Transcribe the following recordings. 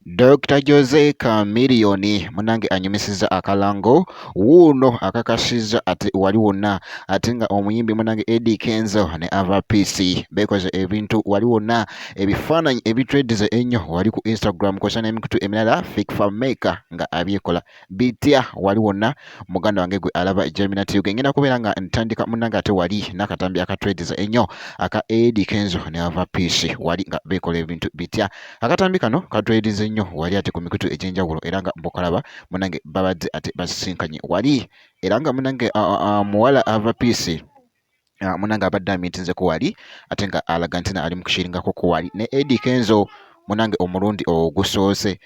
Dokita Jose Chameleone munnange anyumisizza akalango wuuno akakasizza ate wali wonna ate nga omuyimbi munnange Eddy Kenzo ne Ava Peace beekoze ebintu wali wonna ebifaananyi ebitwedize ennyo wali ku Instagram kw'ossa n'emikutu emirala Fik Fameica nga abyekola bitya wali wonna muganda wange gwe alaba Jamina Tiyuge ngenda kubeera nga ntandika munnange ate wali n'akatambi akatwediza ennyo aka Eddy Kenzo ne Ava Peace wali nga beekola ebintu bitya. Akatambi kano katwedize nnyo wali ate ku mikutu egy'enjawulo era nga mbukalaba munange babadde ate basisinkanye wali era nga munange muwala Ava Peace munange abadde amiitinzeko wali ate nga alaga nti ali mu kushiringako ku wali ne Eddy Kenzo munange omulundi ogusoose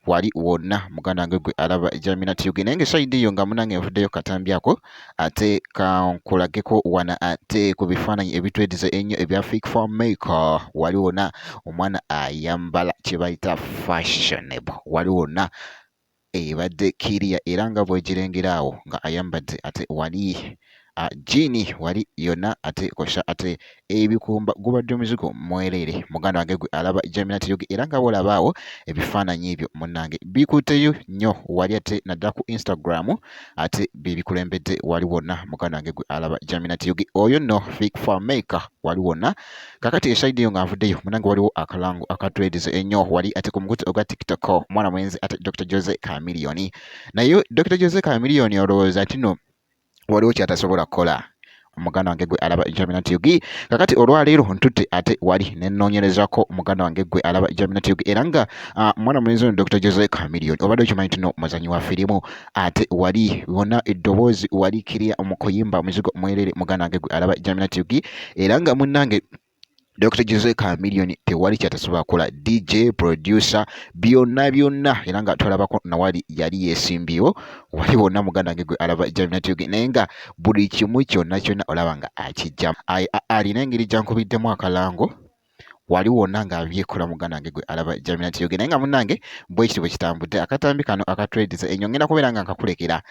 wali wonna muganda wange gwe alaba Jamina Tiyuge naye nga esayidi eyo nga munange nvuddeyo katambi ako ate kankulageko wana ate ku bifaananyi ebitwediza ennyo ebya Fik Fameica wali wonna omwana ayambala kye bayita fashionable wali wonna ebadde kiriya era nga bw'ogirengera awo nga ayambadde ate wali jiini wali yonna ate kosha ate ebikumba gubadde omuzigo mwereere muganda wange gwe alaba Jamina Tiyugi era nga bw'olaba awo ebifaananyi ebyo munnange bikutteyo nnyo wali ate naddala ku Instagram ate bye bikulembedde wali wonna muganda wange gwe alaba Jamina Tiyugi oyo nno Fik Fameica wali wonna kakati esayidi eyo nga nvuddeyo munnange waliwo akalango akatwedize ennyo wali ate ku mukutu ogwa TikTok omwana mwenzi ate Dr Jose Chameleone naye Dr Jose Chameleone olowooza nti nno waliwo kyatasobola kukola muganda wange gwe alaba Jamina Tiyugi kakati olwaleero ntutte ate wali nenoonyerezako muganda wange gwe alaba Jamina Tiyugi era nga mwana mulenzi ono Dr Jose Chameleone obadde okimanyi nti no muzanyi wa firimu ate wali wonna eddoboozi wali kiriya mu kuyimba muzigo mwerere muganda wange gwe alaba Jamina Tiyugi era nga munnange Dr Jose Chameleone tewali kyatasobola kukola DJ producer byonna byonna era nga twalabako nawali yali yeesimbyewo wali wonna muganda wange gwe alaba Jamina Tiyugi naye nga buli kimu kyonna kyonna olaba nga akijjamu alina engeri gy'ankubiddemu akalango wali wonna ng'abyekola muganda wange gwe alaba Jamina Tiyugi naye nga munnange bwe kityo bwe kitambudde akatambi kano akatwediza ennyo ngenda kubeera nga nkakulekera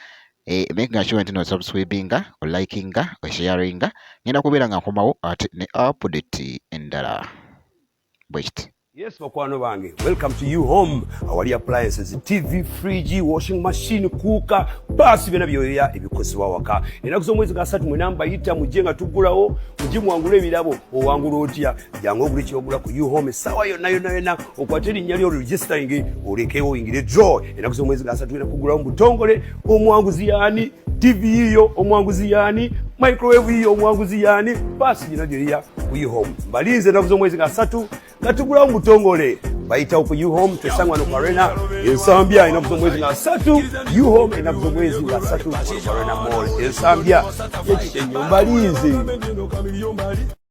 making sure nti no subscribinga olikinga osharinga ngenda kubeera nga nkomawo ate ne update endala bwe kiti. Yes, bakwano bange, welcome to you home awali appliances, TV, fridge, washing machine, cooker, basi byonna byoya ebikozesebwa waka. Ennaku z'omwezi ga 3 mbayita mujje nga tuggulawo, mujje muwangule ebirabo. Owangula otya? Jangu ogule kyogula ku you home essaawa yonna yonna yonna, okwate erinnya lyo registering, olekewo oyingire draw. Ennaku z'omwezi ga 3 genda kuggulawo mu butongole. Omwanguzi yaani? TV yiyo, omwanguzi yaani? Microwave yiyo, omwanguzi yaani? Basi byonna byoya ku you home. Mbalinze ennaku z'omwezi ga 3 nga tugulawo mu butongole. Bayitawo ku uhome, twesanga wano ku Arena Ensambya ennaku z'omwezi nga 3. Uhome ennaku z'omwezi nga 3 wano ku Arena Mall Ensambya yekitenyo. Mbalinze.